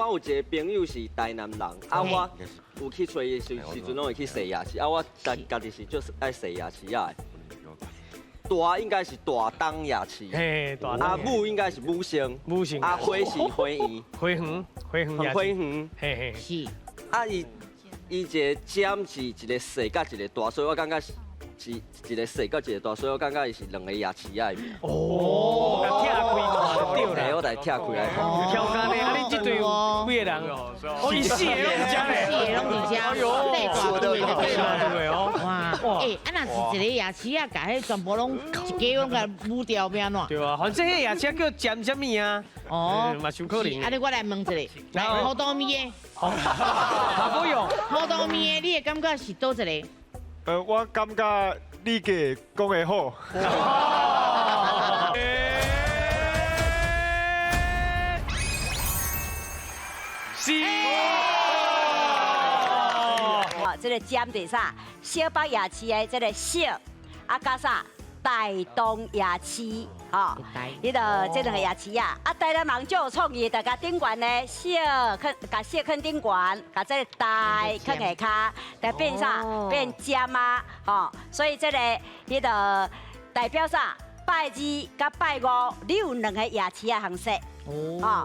我有一個朋友是台南人，啊，我有去揣伊時陣，攏會去踅夜市，啊，我家己是就是愛踅夜市仔的。大應該是大東夜市，嘿，大啊，武應該是武聖，武聖，啊，花是花園，花園，花園夜市，花園，嘿嘿，是。啊，伊一個尖是一個細佮一個大，所以我感覺是一個細佮一個大，所以我感覺伊是兩個夜市仔的名。哦，共拆開對啦，我來拆開來看。挑工呢，啊，恁這隊有幾個人？哦，伊四個攏佇遮咧，四個攏佇遮，對大隊的對哦。哇，欸，啊，若是一個夜市仔，共彼全部攏一家攏共舞掉，欲按怎？對啊，反正彼夜市叫尖啥物啊？哦，嘛有可能。按呢我來問一下，來，好多米的，好不用，好多米的，你的感覺是佗一個？我感覺你給講得好。是。哦，這個尖佇啥？小北夜市的這個小，啊佮啥？大東夜市，吼，彼個這兩個夜市啊，啊台南人足有創意，大家頂懸呢小囥，共小囥頂懸，共這個大囥下跤，就變啥？變尖啊，吼，所以這個彼個代表啥？拜二佮拜五，你有兩个夜市仔通踅，哦。